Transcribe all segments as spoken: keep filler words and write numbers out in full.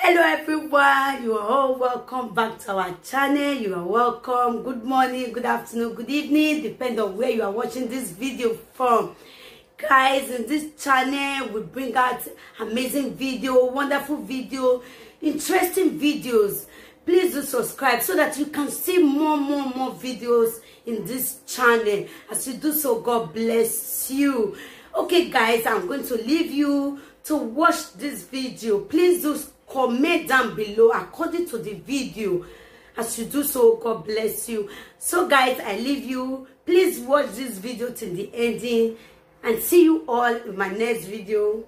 Hello everyone, you are all welcome back to our channel. You are welcome. Good morning, good afternoon, good evening, depend on where you are watching this video from. Guys, in this channel, we bring out amazing video, wonderful video, interesting videos. Please do subscribe so that you can see more, more, more videos in this channel. As you do so, God bless you. Okay, guys, I'm going to leave you to watch this video. Please do comment down below according to the video. As you do so, God bless you. So, guys, I leave you. Please watch this video till the ending, and see you all in my next video.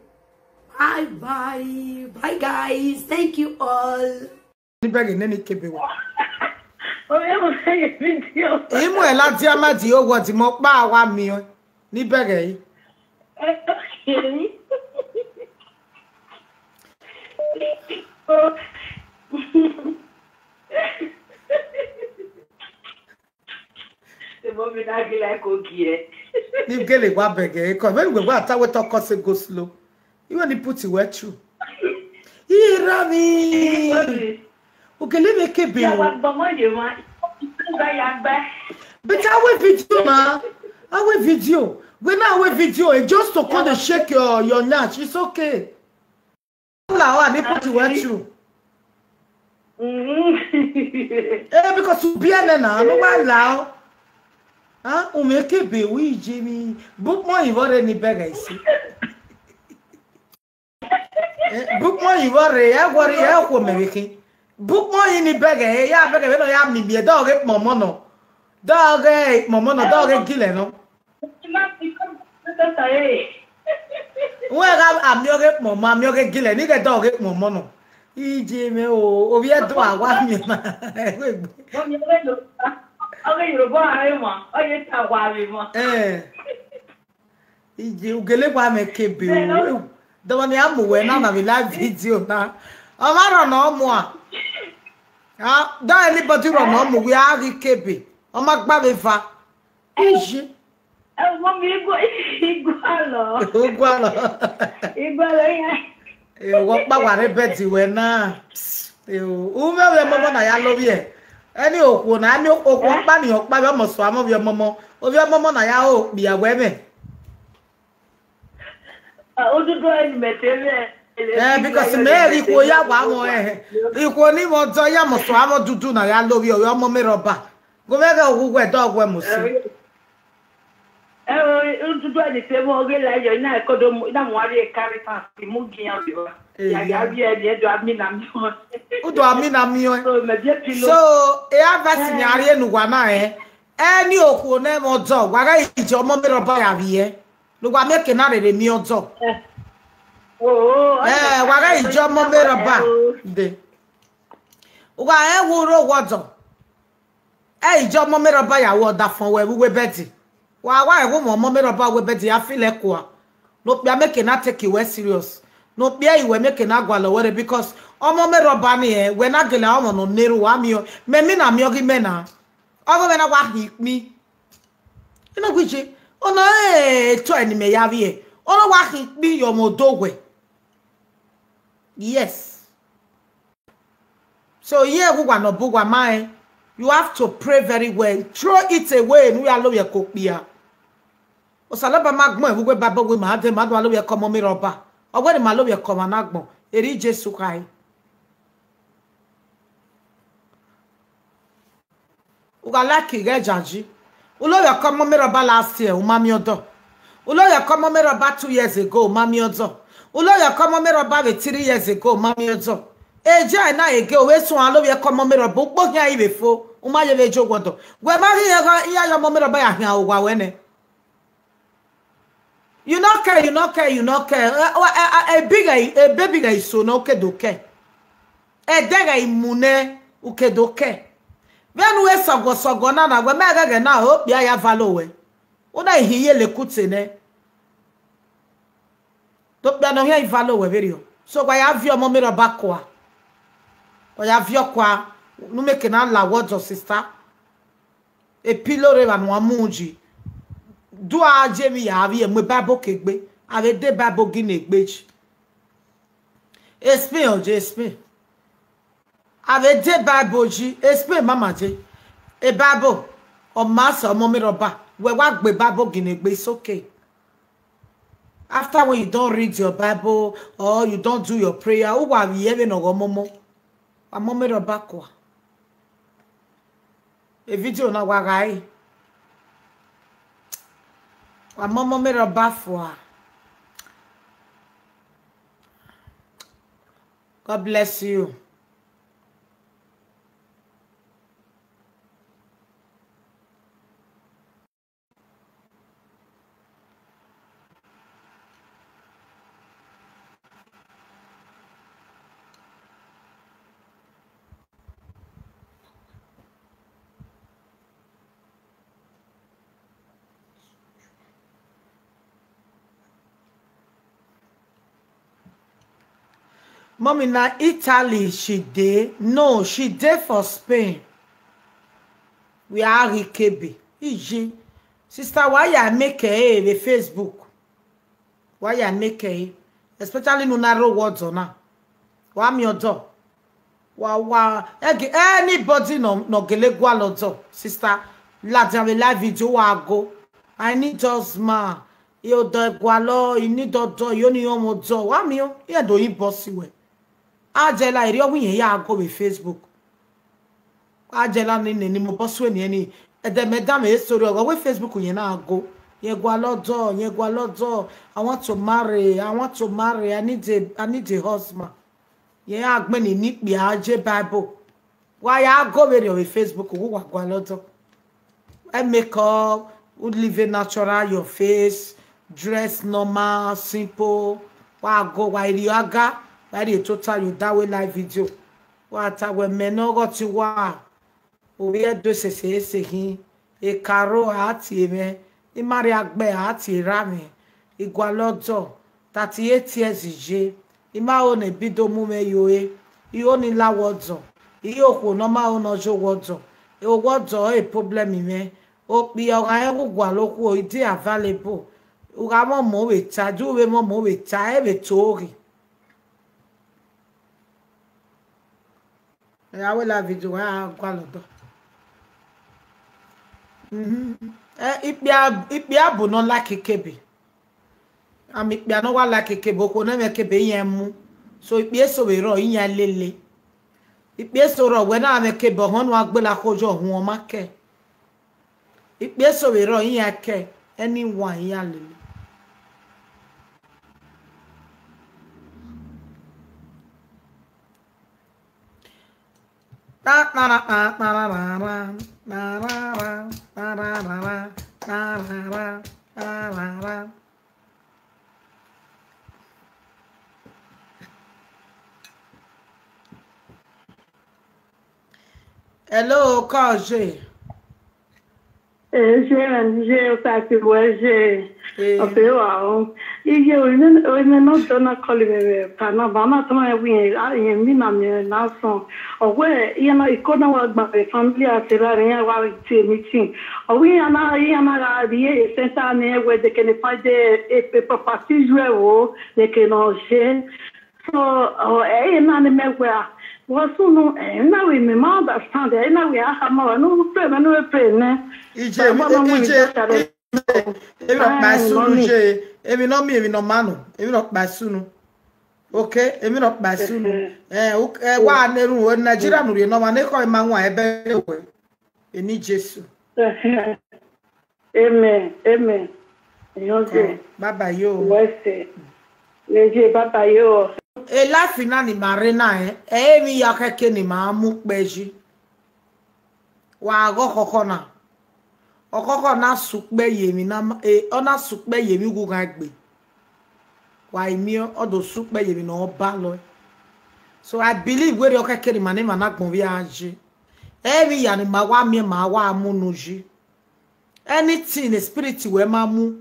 Bye bye. Bye, guys. Thank you all. Ni bẹghe nene ikebe wa. Oye mo fẹ́ video. Imu ẹ la dia ma di owọ di mo pa wa miẹn. Ni bẹghe yi. Ebo mi na gila ko gie. Ni gele wa bẹghe, ko vbe we wa ta we to ko se go slow. Iwe ni put we through. Ira mi. Ugele me kebe Ya o. Wa gbọmọ ye ma. Ga ya gbe. But I will video na. I will video. When I will video, eh, just to come and shake your, your nyash. It's okay. La, I need put we through. Mm. Eh, because you be a na, no wa la. Ah, u me kebe wi je mi. Book mo iwọ re ni bẹghe isi. Eh, book mo iwọ re, ya wọrọ ya khuo mẹ vbe khin. Book mo yi ni bẹghe, ya bẹghe vbe nọ ya mi miẹ, dọ ghe kpọnmọ nọ. Dọ ghe kpọnmọ nọ, dọ ghe gilẹ nọ. Wẹ gha a miọ ghe kpọnmọ, a miọ ghe gilẹ, ni ghẹ dọ ghe kpọnmọ nọ. Ije mẹ o, ovbi Ẹdo a wa miẹn na. Ẹgbẹgbẹ. Ọ ghe Yoruba, ọ ghe Yoruba a re mwa, ọ ye ta wa re mwa. Eh. Ije, ugele wa mwẹ kebe o. Bẹ́ẹ̀ lọ. Ewu, dọmọ ni a mu wẹ na na vbe live video na. Ọ ma rhọ nọ mua. Ah, da anybody rhọ nọ mu wẹ a ghi kebe. Ọ ma gba vbe eva. Ije. Ẹ wo mi igua, igua lọ. Igua lọ. Igua lọ ya. Eh, wọ kpa wa re bed wẹ na. Eh, u mwẹ ovbi ọmọmọ na ya lovbiẹ. Ẹni okhuo na, ẹni okhuo ọkpa ni ọkpa vbe ọmọ sua mọ ovbi ọmọmọ. Ovbi ọmọmọ na ya ho okpia wẹ mwẹ. Ah, odudu ẹni mẹ te mwẹ. Eh, because mẹ ẹ ghi ikhuo ya wa mọ, eh, ikhuo ni mwẹ ọdọ ya mọ sua mọ dudu na ya lovbiẹ, ovbi ọmọ mẹ rhọba. Gu mwẹ ghẹ ohu wẹ dọ wẹ mọ sẹ. Ẹ o, ududu ẹni te mwẹ ọghe la yọ, ina ẹkọ do mu, ina mu avie carry pass, mu gi iran vbe evba. Eh, ya gha ya. Avie ẹni, ẹ do amina miẹn. U do amina miẹn. So, mẹ viẹ pilo. So, e advice ni a rhie ne uwa na, eh, ẹni okhuo ne mwẹ ọdọ, wa gha ije ọmọ mẹ rhọba ya vbiẹ. Ne uwa miẹn eke na rere miẹn ọdọ. Eh. Oh, oh, eh, wa gha ije ọmọ mẹ rhọba. Oh. De. Uwa rẹn vbe urho wọdọ. Ẹ i je ọmọ mẹ rhọba ya ru ọdafọn wẹ vbe uwu bed. Wa wa ẹghẹ ọmọ mẹ rhọba uwu bed ya feel ẹkua. Ne okpia make na take wẹ serious. Ne okpia i wẹ make na gualọ wẹ rre because ọmọ mẹ rhọba ni ẹ, wẹ na gele ọmọ nọ ne erha uwa miẹn, mẹ mi na miẹn ọghe mẹ na. Ọghe mẹ na wa hin ikpin. Ina wije, ọna eto ẹni mẹ ya vbiẹ. Ọna wa hin ikpin ye ọmọ odo wẹ. Yes. So, iye uwa nọ bu uwa ma rẹn, you have to pray very well. Throw it away, ne u ya lovbiẹ ke okpia. Osanobua ma gbẹn vbe uwu Bible wẹ ma dẹ ma do lovbiẹ ke ọmọ mẹ rhọba. Ọ wẹ ne ma lovbiẹ ke ọmwa na agbọn, erriọ Jesu khare. U gha like ighẹ jaji. U lovbiẹ ke ọmọ mẹ rhọba last year, u ma miẹn ọdọ. U lovbiẹ ke ọmọ mẹ rhọba two years ago, u ma miẹn ọdọ. U lovbiẹ ke ọmọ mẹ rhọba vbe three years ago, u ma miẹn ọdọ. Eja na ege, u vbe suẹn lovbiẹ ke ọmọ mẹ rhọba, ukpo khian i vbe fo, u ma ye vbe je owọdọ. Wẹ ma ghi rẹn gha, iran ya ọmọ mẹ rhọba ya khian owa wẹ nẹ. You no care, you no care, you no care. Eh, oh, eh, eh, eh, big, eh, eh, baby, eh, so no ke do care. Ẹdẹghẹ imu nẹ, u ke do care. Vbene u re sọgọsọgọ na na, wẹ mẹ ghẹghẹ na, okpia ya valo wẹ. U na hin ye lekute nẹ. Okpia ne ọ khian i valo wẹ vberriọ. So, wa ya viọ ọmọ mẹ rhọba kua. Wa ya viọ kua, ne u make na la wẹ ọdọ, sister. Epilo rre evba ne uwa mu yi. Do a je emwi ya vbiẹ mu Bible ke egbe. A vbe de Bible gi ne egbe yi. Explain, ọ je explain. A vbe de Bible yi, explain mama je. A Bible, ọ ma sẹ ọmọ mẹ rọba, wẹ wa gbe Bible gine gbe, it's okay. After when you don read your Bible or you don do your prayer, u wa vbiẹ vbene ọ ghe ọmọmọ, wa mọ mẹ rọba kua. E video na wa gha re. Wa mọ mọ mẹ rọba fua. God bless you. Mommy, na Italy she dey? No, she dey for Spain. We are Ikebe. Iji. Sister, why you make her vbe Facebook? Why you make her? Especially no na ro words on her. Wa mi odo. Wa, wa, ege-, anybody no, no gele gualọ dọ, sister, ladian vbe live video wa go. I need just ma. Yo do gualọ, I need odo, yo ni ọmọ odo. Wa mi o, iye do yi boss we. A jẹ la eri ọghe iyẹn ya go vbe Facebook. A jẹ la ni nene mu boss we ni ẹni. Ẹdẹ mẹ dan mẹ sorry, ọghe Facebook yẹn na go. Yẹn gualọ dọ, yẹn gualọ dọ. I want to marry, I want to marry, I need a, I need a husband. Yẹn a gbẹn ni ne ikpia je Bible. Wa ya go vberriọ vbe Facebook, uwu wa gualọ dọ. Ẹ make up, u live natural, your face, dress normal, simple. Wa go, wa rhie aga, wa rhie tota, you that way live video. Wa ta wẹ mẹ ne ọghọ ti wa. Ovbi Ẹdo sese ese hin, Ekaro a tie mwẹ, Imarriagbe a tie erha mwẹ, Igualọdọ, thirty eight years ye, I ma ho ne ebi do mu mwẹ ye ore, I ho ni la owa ọdọ, I ho okhuo ne ọ ma ho ne ọ ye owa ọdọ, owa ọdọ ọre problem mwẹ, okpia ọ gha rẹn ghe u gualọ okhuo, I dey available, u gha mwẹ ọmọ vbe ta, de u vbe mwẹ ọmọ vbe ta, ẹ vbe to ghi. Ẹ gha wẹ la video wa gualọ dọ. Mhm. Ẹ, ikpia, ikpia bu ne ọ like kebe. Ami ikpia ne ọ wa like kebe, okhuo ne mwẹ kebe iran mu. So ikpia eso vbe rrọọ iran lele. Ikpia eso rrọọ wẹ na mwẹ kebe, ọhọn ne a gbele akhoyo ọhuọn ma kẹ. Ikpia eso vbe rrọọ iran kẹ, anyone iran lele. Hello, Koje. Eje, eje, otaki wẹ eje. Eh. Ọse wa o. Iye, orinmẹ, orinmẹ ne ọ dọ na call mwẹ vbe pa na, ba na tama wẹ irẹn, a, irẹn mi na miẹn na sọn. Ọ wẹ, iran na, iko na wa gba vbe family a sẹ ra, iran wa tie meeting. Ọ wẹ iran na, iran na gha rhie e center ni wẹ they can find a, a, a property you o, they can, uh, share. So, ọ, ẹ, ẹ na ni mẹ wẹ a, vbe sunu, ẹ, na wẹ mẹ ma understand, ẹ na wẹ a khama wẹ, ne u pray, mẹ ne u pray nẹ. Ije, Baba, ije, Mama, ije, Mama, emwi ne ọ kpa sunu, ije, emwi ne ọ miẹn, emwi ne ọ ma nọ, emwi ne ọ kpa sunu. Okay, emwi ne ọ kpa sunu. Eh, u, eh, wa ne erhunmwu, eh, Nigeria nu rhie ne ọmwa ne ekhọe ma wan ẹbẹre wẹ. Eni Jesu. Amen. Amen. Bye bye yo. Wẹsẹ. Eje, bye bye yo. E life na ni ma rre na, eh, ẹ i re emwi ya khẹke ne ima mu kpẹ yi. Wa ghe ọkhọkhọ na. Ọkhọkhọ na sukpẹ ye emwi na ma, eh, ọ na sukpẹ ye emwi ughughan egbe. Wa i miẹn, ọ do sukpẹ ye emwi ne ọ ba lọe. So I believe wẹ erriọ khẹke ne ima ne ima na gbọn vbe a yi. Emwi ya ne ima wa miẹn, ma wa mu unu yi. Anything spirit wẹ ma mu,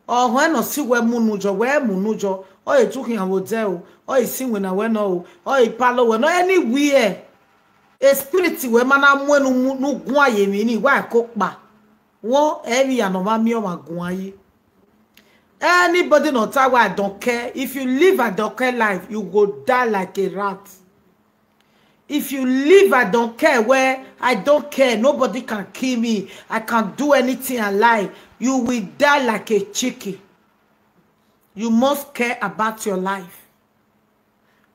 ọ họn ne ọ si wẹ mu unu yọ, wẹ mu unu yọ, ọ i tu khian vbe odẹ o, ọ i si iwinna wẹ nọ o, ọ i palo wẹ nọ, anywhere. Spirit wẹ ma na mu enu mu, ne u guan ye emwi ni, wa ko kpa. Wọ, emwi ya ne ọ ma miẹn ọmwa guan yi. Anybody ne ọ ta wẹ I don't care, if you live I don't care life, you go die like a rat. If you live, I don't care where, I don't care. Nobody can kill me. I can do anything I like. You will die like a chicken. You must care about your life.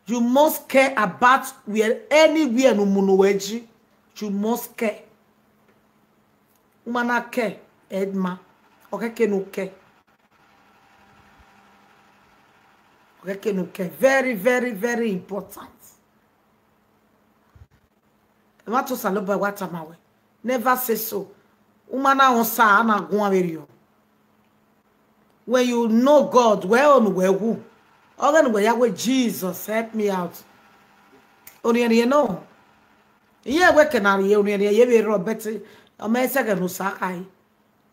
You must care about where, anywhere ne u mu ne uwẹ yi. You must care. U ma na care, Edma. Ọ khẹke ne u care. Ọ khẹke ne u care. Very, very, very important. Ẹmwata Osanobua wa tama wẹ, never say so. U ma na rẹn Osa, a na guan vberriọ. When you know God, wẹ ọre ne uwẹ wu. Ọghe ne uwẹ ya wẹ, Jesus, help me out. Orhiẹnrhiẹn nọ. Iran wẹ ke na rhie orhiẹnrhiẹn ye vbe rrọọ, but ọ ma sẹ ẹghẹ ne Osa khare.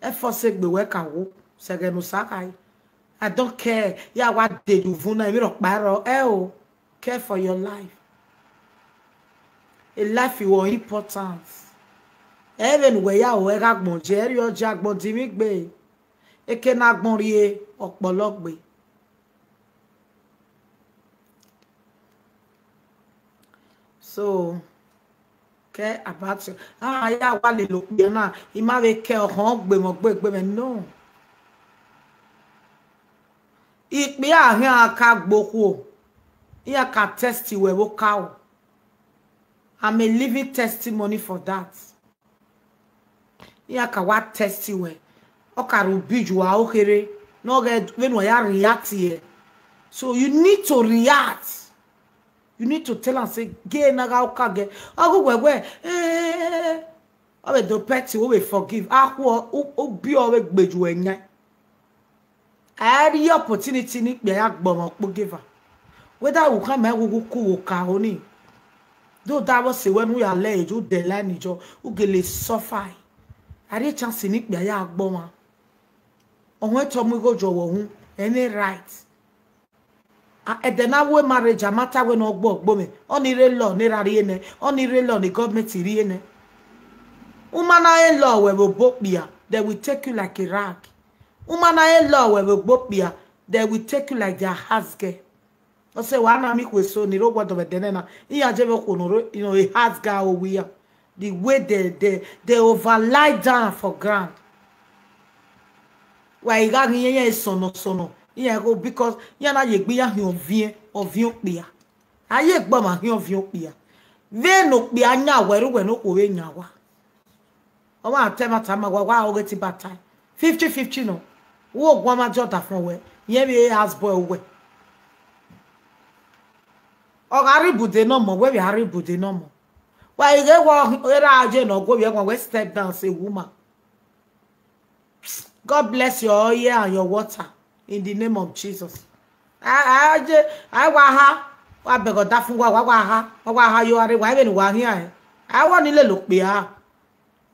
Ẹfọsẹ egbe wẹ ka wo, sẹ ẹghẹ ne Osa khare. I don't care. Ya wa de ye uvun na, emwi rhọkpa rrọọ, ẹ o. Care for your life. A life you are important. Ẹ vbe ne uwẹ ya ru ẹghẹ agbọn je, ẹ rriọ je agbọn dinmwi gbe. Eke ne agbọn rrie, ọkpọlọ gbe. So, care about your, a ya wa lele okpia na, I ma vbe kẹ ọkhọn gbe mwẹ, gbe gbe mwẹ, no. Ikpia khian ka gbe okhuo, iran ka test wẹ vbe okaro. I'm a living testimony for that. Iran ka wa test wẹ, ọ ka rre ubi ye ua okherhe, ne ọ ghẹ vbene uwa ya react ye. So you need to react. You need to tell am say, "Ghe na gha oka ghe." Ọ ghi wẹ wẹ, eh, ọ vbe do pet, wo vbe forgive. Akhuọ, u, u biẹ ọ vbe gbe ye uẹ yan. A rhie opportunity ne ikpia ya gbe ọmwa ọkpogeva. Whether u khama ẹghẹ ughukhu wo ka ho ni, do davbọ sẹ wẹ ne u ya lẹ eje, u dẹ line jọ, u gele suffer. A rhie chance ne ikpia ya gbe ọmwa. Ọhuẹn te ọ mu igho jọ wẹ uhunmwu, any right. A, ẹdẹ na ru marriage, a ma ta wẹ ne ọ gbe ọgbomwẹ, ọni rre law ne erha rrie nẹ, ọni rre law ne government rrie nẹ. U ma na rre law wẹ vbe obọ okpia, they will take you like a rag. U ma na rre law wẹ vbe obọ okpia, they will take you like their house girl. Ọ sẹ wa na miẹn ikhuo eso ni rre owa ọdọ vbe ẹdẹ nẹ na, iran je vbe okhuo ne ọre, you know, a house girl owa iran. The way they, they, they over lie down for ground. Wa i gha ghi iran sọnọ sọnọ, iran gho, because iran na ye egbe iran hin ọviẹn, ọviẹn okpia. A ye egbe ọmwa hin ọviẹn okpia. Vbene okpia yan wa, ẹre uwẹ ne okhuo vbe yan wa. Ọ ma ta ẹmwata ma wa, wa ọghe te ba tae. Fifty fifty nọ. Uwo guan ma jọ dafọn wẹ, irẹn vbe house boy uwẹ. Ọ gha rre ibude nọ mọ, wẹ vbe a rre ibude nọ mọ. Wa i ghe wẹ erha ye ne ọ gu ovbi ẹguae, wẹ step down as a woman. God bless your oil and your water in the name of Jesus. A, a je, a wa ha, wa bẹghe ọdafẹn uwa, wa wa ha, wa wa ha yo are, wa vbene wa khian rẹn. A wa ni lele okpia.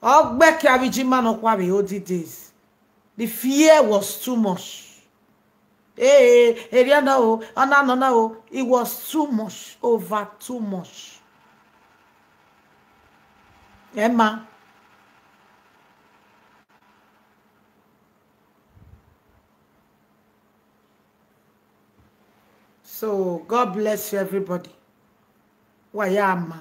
Ọ gbe ẹki avbe Ijima nọkhua vbe olden days. The fear was too much. Hey, area na o, ana nọ na o, it was too much, over too much. Emma. So, God bless you, everybody. Wa ya ma.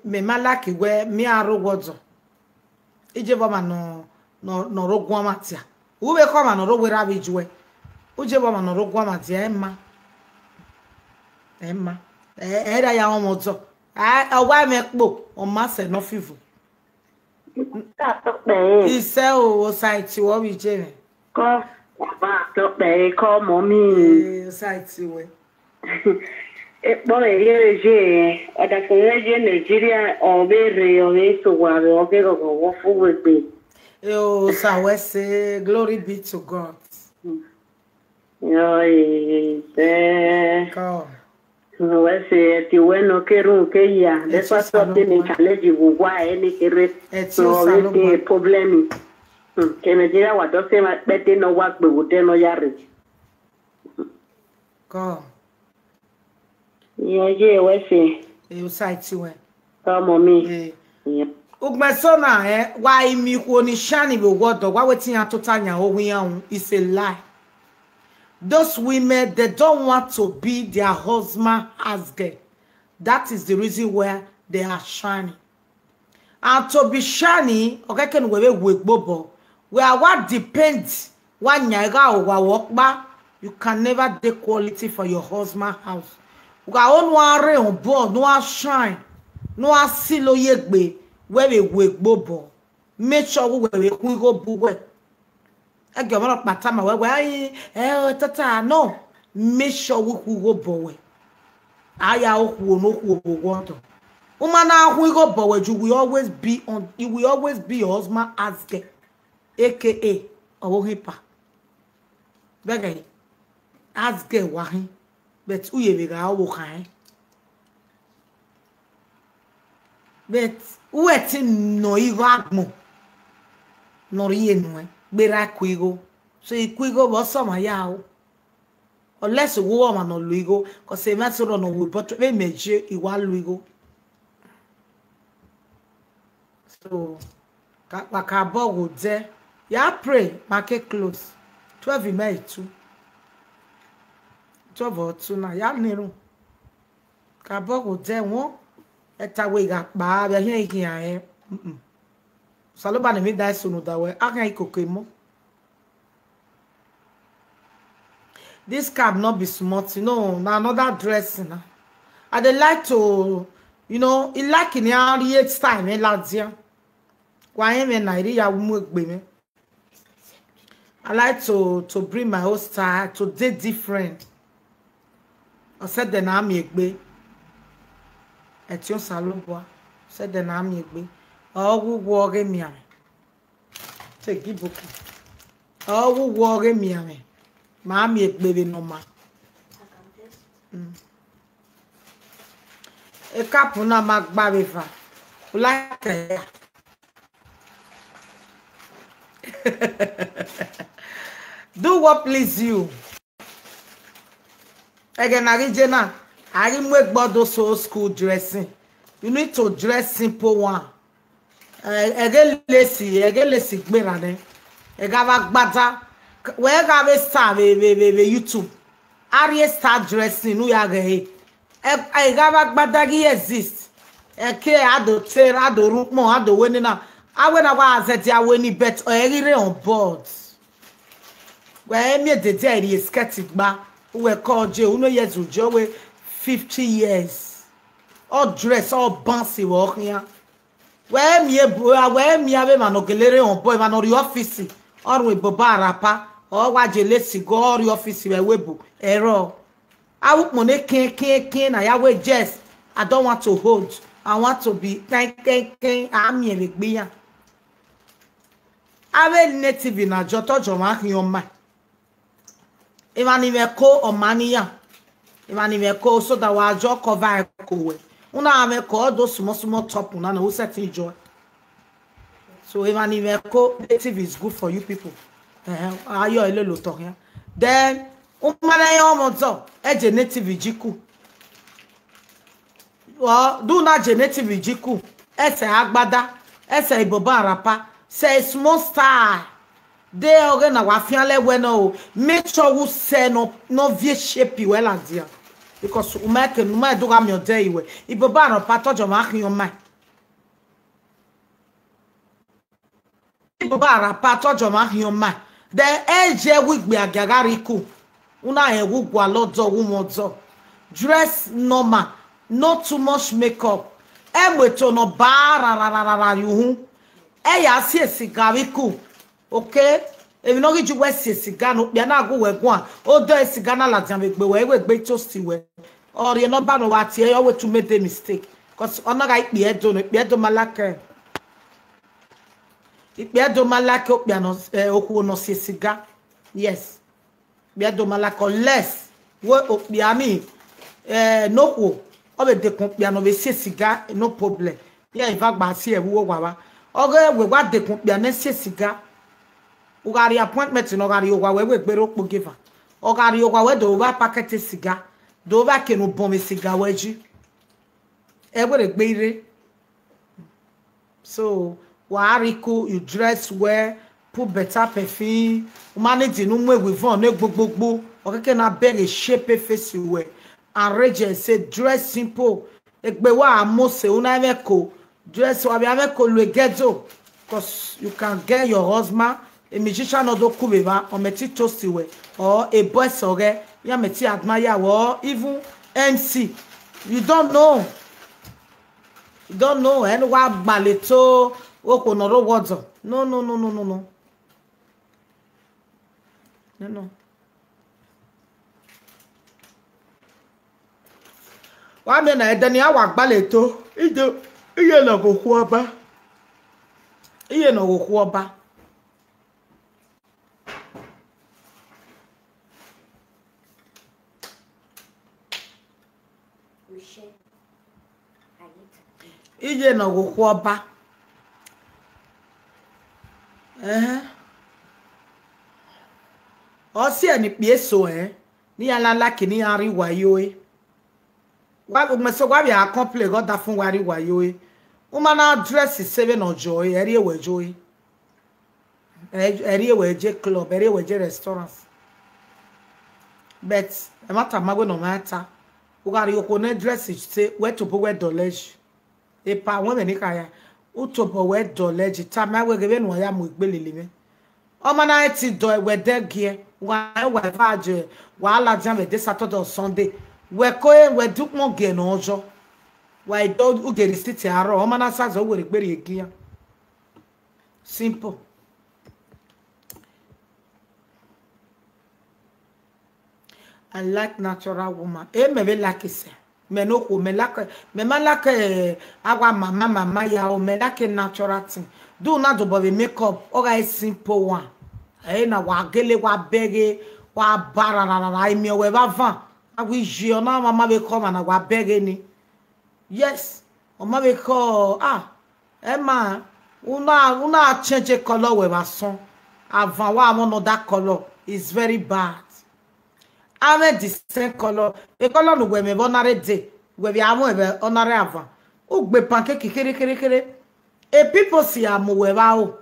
Mẹ ma like wẹ mẹ a rre owa ọdọ. Iye vbe ọmwa nọ, nọ, nọ rre oguan mwa dia. U vbe khọ ọmwa nọ rre owa erha vbe ijuẹ. Iye vbe ọmwa nọ rre oguan mwa dia, Emma. Emma. Ẹ, ẹ ra ya ọmwa ọdọ. A, ọ wa mwẹ kpo, ọ ma sẹ nọ fivo. Ka tọkpẹ ẹre. Isẹ o, osa iti wọ vbe iye mwẹ. Kọ, wa tọkpẹ ẹre, kọ mọ mi. Ee, osa iti wẹ. Ekpọ rẹ rhiẹrẹ ye, ọdafẹn mwẹ ye Nigeria, ọ vbe rre, ọ vbe so wa vbe, ọ ghe ghọghọ wọ fu wegbe. Eh, oh, sir, we say, glory be to God. Yọ, eh, eh. God. Wẹ say, ẹti wẹ nọ ke run ke ya, Ẹti despite of the Osanobua. Challenge, wo wa ẹni kere. Ẹti So, we Osanobua. Say problem. Hmm, ke Nigeria wa dọ se ma kpẹte nọ wa gbe wo de nọ ya re. God. Yọ, ye wẹ say. Eh, osa iti wẹ. Come on me. Eh. Yeah. Ugbẹn so na, eh, wa i miẹn ikhuo ni shine vbe owa ọdọ, wa wẹ te iran tota yan owa iran ru, it's a lie. Those women, they don't want to be their husband house girl. That is the reason why they are shining. And to be shining, ọ khẹke ne uwẹ vbe wu egbe obọ, wẹ a wa depend, wa yan igha owa vbe ọkpa, you can never dey quality for your husband house. Wa o nu a rre obọ, nu a shine, nu a silo ye egbe, wẹ vbe wu egbe obọ. Make sure wẹ vbe khu igho bu wẹ. Ẹgẹ ọmwa nọkpa tama wẹ, wẹ, ai, ẹ, ọ tata, no. Make sure wẹ khu igho obọ wẹ. A ya okhuo ne okhuo vbe owa ọdọ. U ma na khu igho obọ wẹ, you will always be on, you will always be your husband house girl, A K A ọvbokhan ipa. Vbe ẹghẹ house girl wa khin, but u ye vbe gha ọvbokhan ẹn. But u ẹtin nọ igho agbọn ne ọ rhie nuẹn, gberra ku igho. So, i ku igho vbe ọsọmwa ya ro. Unless uwu ọmwa ne ọ lu igho, 'cause emwa eso rọ ne ọ wu bottle, vbe imẹ je, I wa lu igho. So, ka, wa ka bọ gho dẹ, ya pray, ma ke close. Twelve mẹ i tu. Twelve or two na, ya nirun. Ka bọ gho dẹ wọn, ẹta wẹ I gha kpa vbe ẹhiẹn I khian rẹn. Mm-mm. Osanobua ne emwi dan sunu da wẹ, a khian ikoko emọ. This cap no be small thing, no, na another dressing na. I dey like to, you know, I like ni a rhie style mwẹ ladian. Wa rẹn mwẹ na, I rhie ya mu egbe mwẹ. I like to, to bring my own style, to dey different. Ọ sẹ ẹdẹ ne a miẹn egbe. Ẹtin Osanobua, ọ sẹ ẹdẹ ne a miẹn egbe. Ọ wu wọ ọghe mianmwẹ. Te gi book. Ọ wu wọ ọghe mianmwẹ. Ma miẹn egbe vbe ne ọ ma. Mm. Ekapu na ma gba vbe eva. U like ẹre? Do what please you. Ẹghẹ ne a ghi je na, a ghi mu egbe ọdọ so school dressing. You need to dress simple one. Ẹ, ẹghẹ lesi, ẹghẹ lesi gberra nẹ. Ẹ gha vbe agbada, wẹ gha vbe sa vbe, vbe, vbe, vbe YouTube. A rhie style dressing ne u ya ghẹ ẹre. Ẹ, ẹ gha vbe agbada ghi exist. Ẹ ke a do te, a do rhie ukpọn, a do wẹ nena. A wẹ na wa zẹdẹ a wẹ ni, but ẹ ghi rre on board. Wẹ miẹn dede a rhie skirt gba, uwẹ kọ je, unu years u je, ọ wẹ fifty years. Ọ dress, ọ bounce vbe ọ khian. Wẹ miẹn ebo, wẹ miẹn avbe emwa ne ọ gele rre on board, emwa ne ọ rrie ọfisi, ọ rhie ebobo arapa, ọ wa je lesi go, ọ rrie ọfisi vbe ẹvbo ebo, ẹrọ. Avbe ukpọn ne kẹn, kẹn, kẹn na ya wẹ, yes, I don't want to hold, I want to be kẹn, kẹn, kẹn, a miẹn vbe egbe iran. Avbe native na jọ tọ jọ ọmwa khian ọma. Emwa ni mwẹ ẹko, ọ ma ne iran. Emwa ni mwẹ ẹko, so that wa jọ cover ẹko wẹ. Una mwẹ ẹko, all those small, small top una na, u sẹtin jọ. So emwa ni mwẹ ẹko, native is good for you people. Ẹhẹn, a yọ ẹre lele otọ khian. Then, u ma rẹn ọmọ dọ, ẹ je native ji ku. Ọ, do na je native ji ku, ẹsẹ agbada, ẹsẹ ibobo arapa, sẹ small style. De ọghe na wa fian lẹ wẹ nọ o, make sure u sẹ nọ, nọ viẹ shape wẹ ladian. Because u ma ke, u ma do gha miẹn ọdẹ iwẹ. Ibobo arapa tọjọ ma khian ọmaẹn. Ibobo arapa tọjọ ma khian ọmaẹn. Then ẹ jẹ wẹ igbe agiagha rre iku. Una rẹn vbe ugualọ ọdọ, vbe umwẹ ọdọ. Dress normal, no too much makeup. Ẹ mu eto ne ọ ba rarararara ye uhunmwu. Ẹ ya si esiga vbe iku. Okay? Emwi ne ọ ghi ju wẹ si esiga ne okpia na gu wẹ guan, odọ esiga na ladian vbe egbe wẹ, i wẹ egbe i toast wẹ. Ọ rhie nọmba ne ọ wa tie, ọ wẹ to make the mistake. 'Cause ọ na gha ikpia Ẹdo nọ, ikpia Ẹdo ma like. Ikpia Ẹdo ma like okpia nọ, eh, okhuo nọ si esiga. Yes. Ikpia Ẹdo ma like, unless wẹ okpia ni, eh, ne okhuo, ọ vbe dekun okpia ne ọ vbe si esiga, no problem. Iran eva gba si ẹvbo uwa vba. Ọghe wẹ wa dekun okpia ne si esiga. U gha rhie appointment ne ọ gha rrie owa wẹ, wẹ gbe rre okpogieva. Ọ gha rrie owa wẹ do vba packet esiga, do vba kene ubọnmwẹ esiga wẹ ji. Ẹ wẹ rre egbe i rre. So, wa rhie iku, you dress well, put better perfume. U ma need ne u mu ewivọn ne gbugbugbu. Ọ keke na bẹghe shape face wẹ. Arrange say dress simple. Egbe wa mose, u na mwẹ ko. Dress, wa vbe mwẹ ko lu ghetto. 'Cause you can get your husband, a musician nọ do ku vbe evba, ọ mẹ ti toast wẹ, or a boss ọghẹ, iran mẹ ti admire wẹ, or even M C. You don't know. You don't know, ẹn wa gbalẹ to okhuo ne ọ rre owa ọdọ. No, no, no, no, no, no. No, no. Wa miẹn na, ẹdẹ ne iran wa gbalẹ to, iye, iye ne ọ ghe okhuo ọba. Iye ne ọ ghe okhuo ọba. Iye ne ọ ghe okhuo ọba. Ẹhẹn. Ọ si ẹre ne ikpia eso ẹn, ne iran la like ne iran rri uwa ye ore. Wa, ugbẹn so wa vbe a complain ghe ọdafẹn uwa rri uwa ye ore. U ma na dress se vbene ọ jọ ẹre, ẹ rhie wẹ ye ore. Ẹ, ẹ rhie wẹ je club, ẹ rhie wẹ je restaurant. But ẹmwata ma wẹ ne ọ mwa ta. U gha rhie okhuo ne dress se, wẹ tobọ wẹ dọlọ ẹe. Epa, wẹ vbe ne I kha ya, u tobọ wẹ dọlọ ẹe, tama wẹ ghe vbene uwa ya mu egbe lele mwẹ. Ọ ma na rẹn te dọ wẹ dẹ giẹ, wa rẹn wa eva je, wa ladian vbe de Saturday or Sunday. Wẹ ko e, wẹ de ukpọn giẹ ne ọ yọ. Wa do u ghe receipt arrọọ, ọ ma na sa zẹ, u werriegbe rhie gie iran. Simple. I like natural woman. E mẹ vbe like sẹ. Mẹ ne okhuo, mẹ like, mẹ ma like, eh, awa mama, mama ya o, mẹ like natural thing. Do na dobọ vbe makeup, ọ gha simple one. Ẹ na wa gele wa bẹghe, wa ba rararara, imiẹn wẹ vbe avan. A wẹ iye, ọ na mama vbe khọ ọmwa na wa bẹghe ni. Yes, ọ ma vbe khọ, ah, ẹ ma, u na, u na change colour wẹ vbe asọn. Avan wa mwẹ another colour, is very bad. A mwẹ the same colour. E colour ne uwẹ mwẹ vbe ọna rre de, wẹ vbe a mwẹ vbe ọna rre avan. U gbe pancake khere khere khere. E pimples ya mu wẹ vbe aro.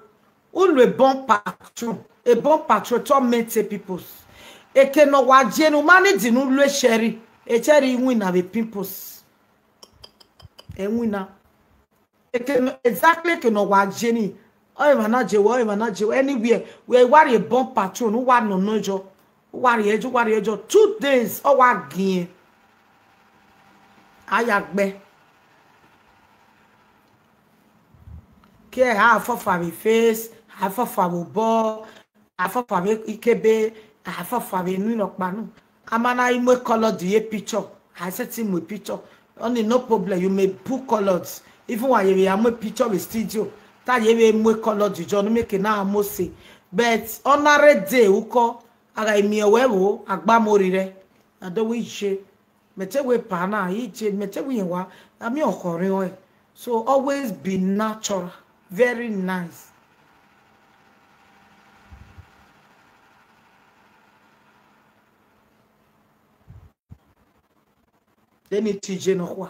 U lu ebọn patrol, ebọn patrol torment e pimples. Eke ne ọ wa je ne u ma need ne u lu eshẹrri, eshẹrri winna vbe pimples. Ẹ winna. Eke ne, exactly eke ne ọ wa je ni. Ọ emwa na je wẹ, ọ emwa na je wẹ. Anywhere, wẹ wa rhie ebọn patrol, u wa nọ nọ yọ. U wa rhie ẹjọ, u wa rhie ẹjọ. Two days, ọ wa giẹn. A ya gbe. Ke a fọfa vbe face, a fọfa vbe obọ, a fọfa vbe ikebe, a fọfa vbe enu rhọkpa nu. A ma na mu colour ye picture, a sẹtin mu picture. Ọni no problem, you may put colours. Even wa ye vbe ya mu picture vbe studio, ta ye vbe mu colour yọ ne make na mose. But ọna rre de ukọ, a gha miẹn wẹ vbo, a gba mu orrirẹ. A do wẹ iye. Mẹ te wẹ pa na, iye, mẹ te wẹ irẹn wa, a miẹn ọkhọ rre ọnrẹn. So always be natural, very nice. Deni tije nọkhua.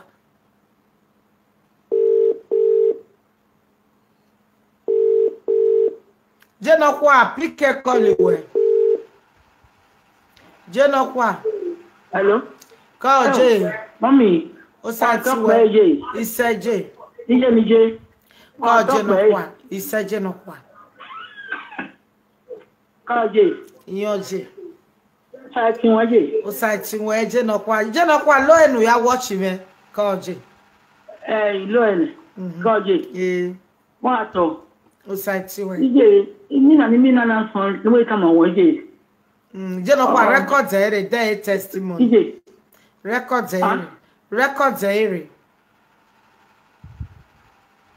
Je nọkhua, pick call wẹ. Je nọkhua. Hello. Call je. Mommy. Osa ti wẹ. Isẹ je. Iye mi je. Call je nọkhua. Isẹ je nọkhua. Call je. Iyan je. Osa ti wẹ je. Osa ti wẹ je nọkhua. Je nọkhua lo enu ya watch mwẹ. Call je. Eh, lo enu. Call je. Eh. Wa tọ. Osa ti wẹ. Ije, imina ni mina na sọn, ni wẹ tama wẹ je. Mm, je nọkhua record ẹ rre, de testimony. Ije. Record ẹ rre. Record ẹ rre.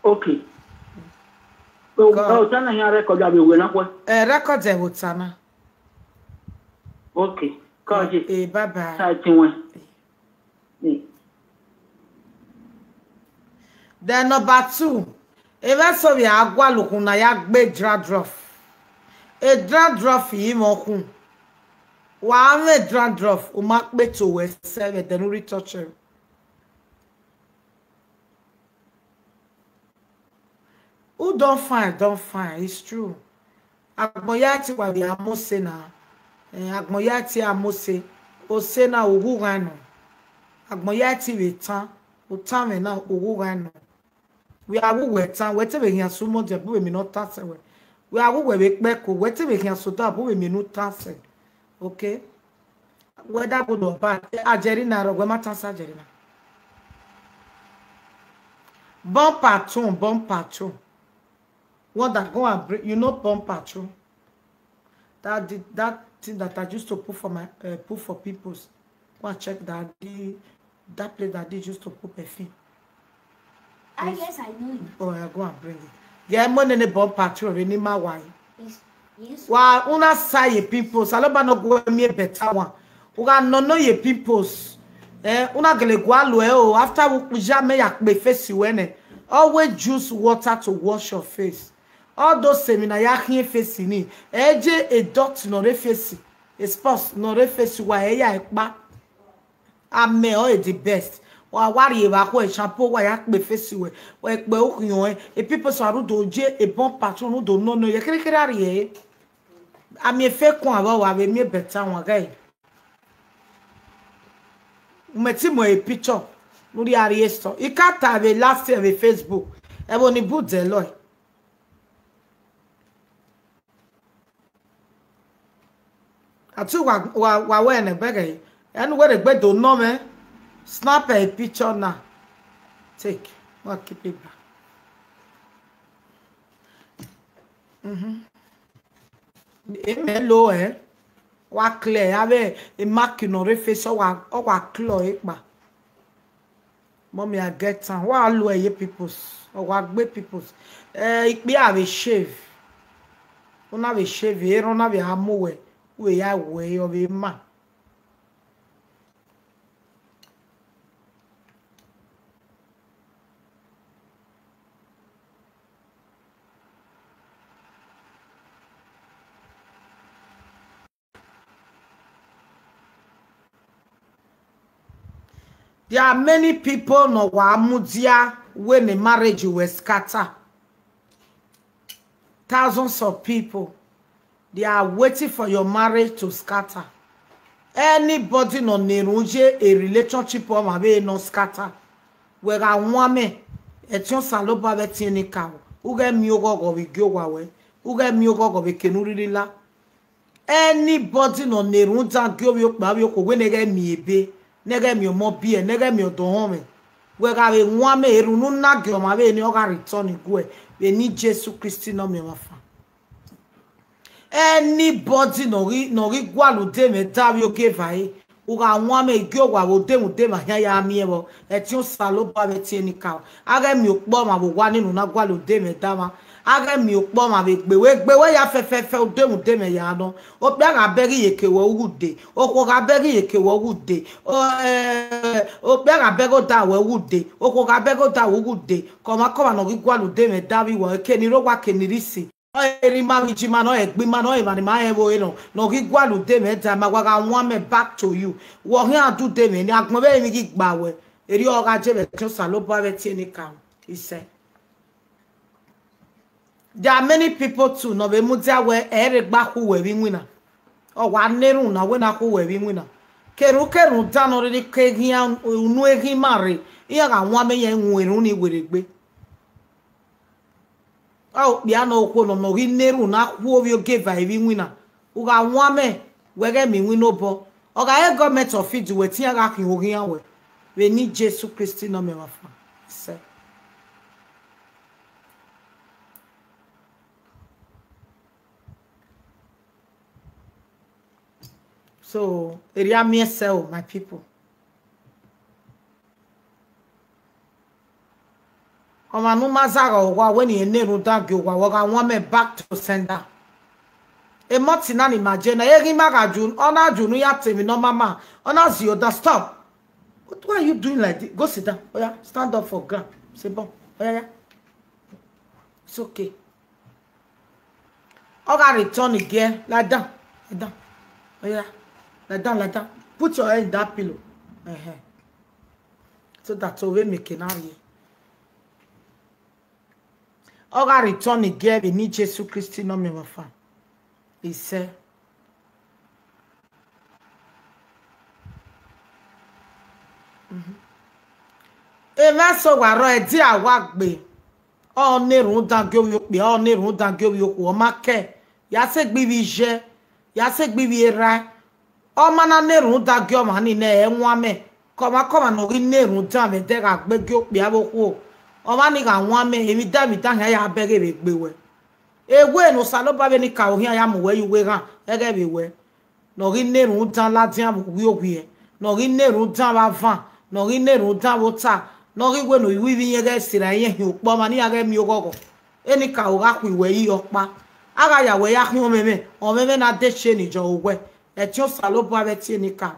Okay. O, o tana yan record abi we na kwe. Eh, record ẹ wo tana. Okay. Call je. Eh, bye bye. Sa ti wẹ. Then number two, emwa eso vbe a gualọ ukhunmwu na ya gbe dandruff. E dandruff i mwẹ ukhunmwu. Wa mwẹ dandruff, u ma kpe to wẹ sẹ vbe ẹdẹ ne u rhie touch ẹre. Who don't find, don't find. It's true. Agbọn ya ti wa vbe a mose na. Eh, agbọn ya ti a mose. Ose na, oghughan nọ. Agbọn ya ti vbe tan. Otan mwẹ na, oghughan nọ. Wẹ a wu wẹ tan, wẹ te vbe khian sẹ umọdia, bu vbe mẹ ne ọ tan sẹ wẹ. Wẹ a wu wẹ vbe kpẹko, wẹ te vbe khian sẹ odaro, bu vbe mẹ ne u tan sẹ. Okay? Whether good or bad, Ajerina rọ, wẹ ma tan sẹ Ajerina. Bomb Patrol, Bomb Patrol. Wonder, go and bring, you know Bomb Patrol? That the, that thing that I used to put for my, uh, put for pimples. Go and check that. The, that place that they used to put perfume. Ah, yes, I know it. Oh, yeah, go and bring it. Yeah, mo nene Bomb Patrol, re ni ma wa yi. Yes, yes. Wa, una sa ye pimples, Osanobua nọ gu uẹ miẹn better one. U gha nọ nọ ye pimples. Eh, una gele gua lo ẹ o, after u ya mẹ ya kpe face wẹ nẹ. Always use water to wash your face. All those emwi na ya khian face ni. Ẹ je a dot nọ rre face, a spots nọ rre face wa, ẹ ya ẹkpa. Amẹ ọ the best. Wa, wa rhie vbe akhuẹ shampoo, wa ya kpe face wẹ, wa kpe okhiọn ẹn. E pimples a rhunmwuda ye, e Bomb Patrol rhunmwuda nọ nọ ye, kherhe kherhe a rhie ẹre. Amẹ efe kuan vbe wa vbe miẹn better one ghẹ. Mẹ ti mu e picture ne u rhie a rhie sọ. I ka ta vbe last year vbe Facebook. Ẹvbo ni bu dẹ lọe. Atu wa, wa, wa wẹ nẹ bẹghe. Ẹnu wẹ rhe gbe do nọ mwẹ. Snap a picture na. Take. Wa keep it back. Mhm. Emẹ lo ẹ. Wa clear avbe e mark nọ rre face, ọ wa, ọ wa clear ẹre kpa. Mommy, I get am. Wa lo ẹ ye pimples. Ọ wa gbe pimples. Eh, ikpia vbe shave. Una vbe shave, erhan na vbe a mu wẹ, u vbe ya wẹ ọ vbe ma. There are many people nọ wa mudia wẹ ne marriage wẹ scatter. Thousands of people, they are waiting for your marriage to scatter. Anybody nọ na erhunmwu ye a relationship ọmwa vbe nọ scatter, wẹ gha wan mẹ, ẹtin Osanobua vbe ẹtin enikaro, u ghẹ miẹn oghọghọ vbe igie owa ruẹ, u ghẹ miẹn oghọghọ vbe eke ne u rhirhi la. Anybody nọ na erhunmwu dan gie ovbi okpia ovbi okhuo wẹ ne ghẹ miẹn ebe, ne ghẹ miẹn ọmọ biẹ, ne ghẹ miẹn ọdọ họnmwẹ, wẹ gha vbe wan mẹ, erhunmwu ne u na gie ọmwa vbe ne ọ gha return guẹ vbe eni Jesu Kristi ne ọ miẹn ọmwa fan. Anybody nọ ghi, nọ ghi gualọ ude mwẹ da vbe ogieva ẹre, u gha wan mẹ, igie owa vbe odemwẹ ude mwẹ khian ya miẹn vbọ, ẹtin Osanobua vbe ẹtin enikaro. A ghẹ miẹn okpọ ọmwa vbe owa ni ne u na gualọ ude mwẹ da mwa. A ghẹ miẹn okpọ ọmwa vbe egbe wẹ, egbe wẹ ya fẹfẹfẹ, odemwẹ ude mwẹ ya nọ. Okpia gha bẹghe iyeke wẹ, u ghu dee. Okhuo gha bẹghe iyeke wẹ, u ghu dee. O, eh, okpia gha bẹghe odaro wẹ, u ghu dee. Okhuo gha bẹghe odaro, u ghu dee. Kọmwa kọmwa nọ ghi gualọ ude mwẹ da vbe iwẹ, eke ni rre owa, eke ni rre isin. Ọ re ima vbe ijima nọ, egbe ima nọ, emwa ne ima rẹn vbe ore nọ, nọ ghi gualọ ude mwẹ da, ma wa gha wan mẹ back to you. Wẹ ọ khian da ude mwẹ ni, agbọn vbe emwi ghi gba wẹ, erriọ ọ gha je vbe ẹtin Osanobua vbe ẹtin enikaro. Isẹ. There are many people too nọ vbe mudia wẹ ẹ i rre gba khu wẹ vbe iwinna. Ọ wa na erhunmwu na wẹ na khu wẹ vbe iwinna. Kerhunmwu kerhunmwu dan nọ rhirhi ke eghian, unu eghian ima rre, iran gha wan mẹ, iran wan erhunmwu ni werriegbe. Ọ okpia nọ, okhuo nọ, nọ ghi na erhunmwu na khu ovbi ogieva vbe iwinna. U gha wan mẹ, wẹ ghẹ miẹn iwinna obọ. Ọ gha re government office wẹ te iran gha khian oghian wẹ. Vbe eni Jesu Kristi ne ọ miẹn ọmwa fan. Sẹ. So, erriọ a miẹn sẹ o, my people. Ọmwa ne u ma zagha owa wẹ ne irẹn na erhunmwu dan gie owa, wẹ ọ gha wan mẹ back to sender. Emọti na ni ima je na, eghe ima gha ju, ọ na ju ne u ya ta emwi ne ọ ma ma, ọ na zi oda, stop. What, why are you doing like this? Go sit down. Oya, stand up for ground. C'est bon. Oya, ya. It's okay. Ọ gha return again. Lie down. Lie down. Oya. Lie down, lie down. Put your head in that pillow. Uh-huh. So that o vbe make na ye. Ọ gha return again vbe eni Jesu Kristi ne ọ miẹn ọvbafan. Isẹ. Emwa eso wa rrọọ, ẹdia wa gbe. Ọ na erhunmwu dan gie ovbi okpia, ọ na erhunmwu dan gie ovbi okhuo, ọ ma kẹ. Ya sẹ egbe ivbi iye, ya sẹ egbe ivbi erha. Ọ ma na na erhunmwu dan gie ọmwa ni nẹ, ẹ wan mẹ. Kọmwa kọmwa ne ọ ghi na erhunmwu dan vbe ẹdẹ gha gbe gie okpia vbe okhuo, ọmwa ni gha wan mẹ, emwi dan emwi dan khian ya bẹghe vbe egbe wẹ. Ewe ne Osanobua vbe enikaro khian ya mu wẹ ye uwu eghan, ẹghẹ vbe wẹ. Ne ọ ghi na erhunmwu dan ladian vbe owioghiẹ, ne ọ ghi na erhunmwu dan vbe avan, ne ọ ghi na erhunmwu dan vbe ota, ne ọ ghi wẹ ne uwu ivbi iyẹn ghẹ sirra iyẹn hin ukpọ ọmwa ne iran ghẹ miẹn oghọghọ. Enikaro gha khui wẹ yi ọkpa. A gha ya wẹ ya khian ọmwẹmwẹ, ọmwẹmwẹ na de shame ne jọ owẹ. Ẹtin Osanobua vbe ẹtin enikaro.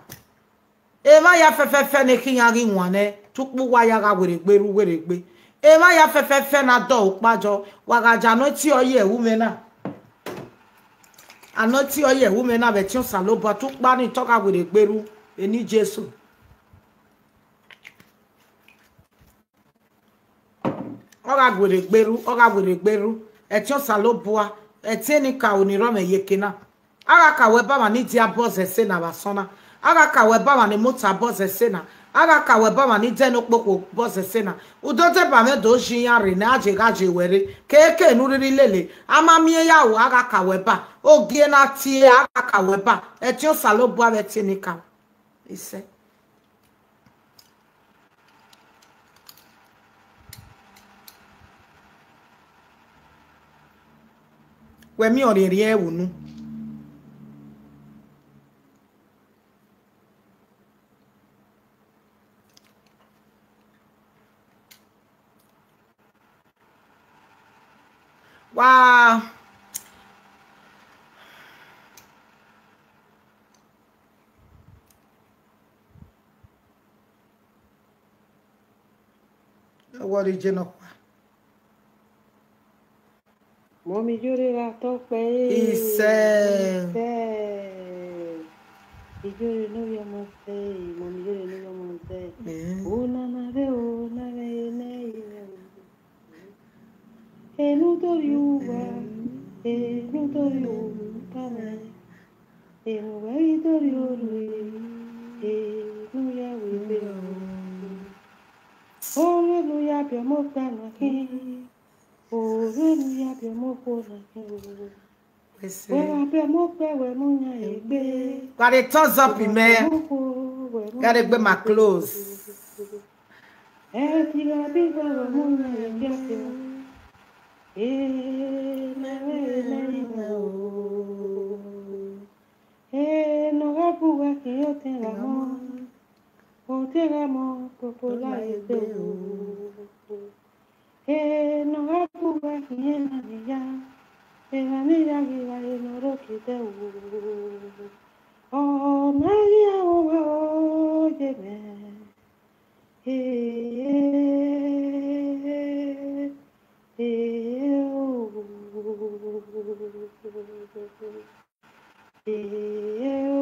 Emwa ya fẹfẹfẹ ne khian ghi wan nẹ, te ukpu uwa ya gha werriegbe ru werriegbe. Emwa ya fẹfẹfẹ na dọlọ ukpa jọ, wa gha ya anointing oil ye ẹwu mwẹ na. Anointing oil ye ẹwu mwẹ na vbe ẹtin Osanobua, te ukpa ni te ọ gha werriegbe ru, eni Jesu. Ọ gha werriegbe ru, ọ gha werriegbe ru, ẹtin Osanobua, ẹtin enikaro ni rrọọ mwẹ ye eke na. A gha ka wẹ ba ọmwa ni dia bus ẹse na vbe asọn na. A gha ka wẹ ba ọmwa ni mota bus ẹse na. A gha ka wẹ ba ọmwa ni dẹ ne okpokhuo bus ẹse na. U do deba mwẹ do zẹ iran rre ne a je gha je wẹ rre. Keke ne u rhirhi lele, a ma miẹn ya ru, a gha ka wẹ ba. Ogie na tie, a gha ka wẹ ba. Ẹtin Osanobua vbe ẹtin enikaro. Isẹ. Wẹ miẹn ọrriẹrriẹ ẹvbo unu. Wa Ọwọrre iye nọkpa. Mọmi Iyore gha tọ kpẹre. Isẹ. Isẹ. Iyore ne ovbi ọmọ zẹ, Mọmi Iyore ne ovbi ọmọ zẹ. Eh. Ona na vbe, ona vbe ne ẹ i mwẹ o. Enu do rhie uwa, enu do rhie uwa mwẹ. Enu wẹ ghi do rhie orhu, enu ya wẹ vbe o. Orhu enu ya biẹ ọmọ okpia na khin, orhu enu ya biẹ ọmọ okhuo na khin o. Wẹ gha biẹ ọmọ okpia wẹ mu yan egbe. Gotta thumbs up, man. Gotta gbe my clothes. Ẹ ti gha bi gba vbe ọmọ yan egbe afia. Ena vbe ena i mwẹ o. Ena ọ gha bu uwa khin otẹn gha mọ, otẹn gha mọ popola egbe o. Ena ọ gha bu uwa khin ena ni ya, ena ni ya ghi gha ye ne ọ rre okiedo o. Ọ ma ghi a vbe owa o, ye mwẹ. Ee, ee, o. Ee, o.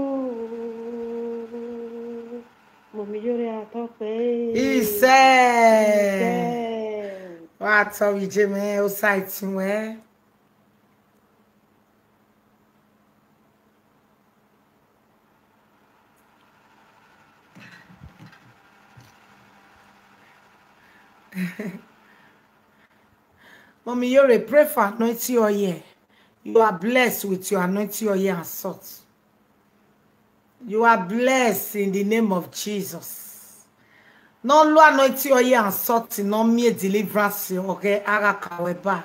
Mọmi Iyore gha tọ kpẹre. Isẹ. Isẹ. Wa tọ vbe iye mwẹ, Osa i tin wẹ. Mommy Iyore, pray for anointing oil. You are blessed with your anointing oil and salt. You are blessed in the name of Jesus. Ne ọ lo anointing oil and salt ne ọ miẹn deliverance ọghẹ, a gha ka wẹ ba.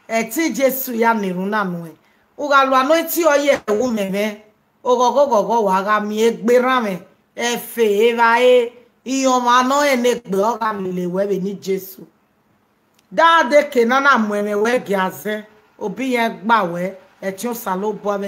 Ẹtin Jesu ya na erhunmwu na nuẹn. U gha lo anointing oil ẹwu mwẹmwẹ, oghọghọ oghọghọ wa gha miẹn egbe erhanmwẹ, ẹfe, evbare, iran ọmwa ne ọ rẹn ne egbe ọ gha lele wẹ vbe eni Jesu. Da deke na na mu ẹmwẹ wẹ gia zẹ, obi irẹn gba wẹ, ẹtin Osanobua vbe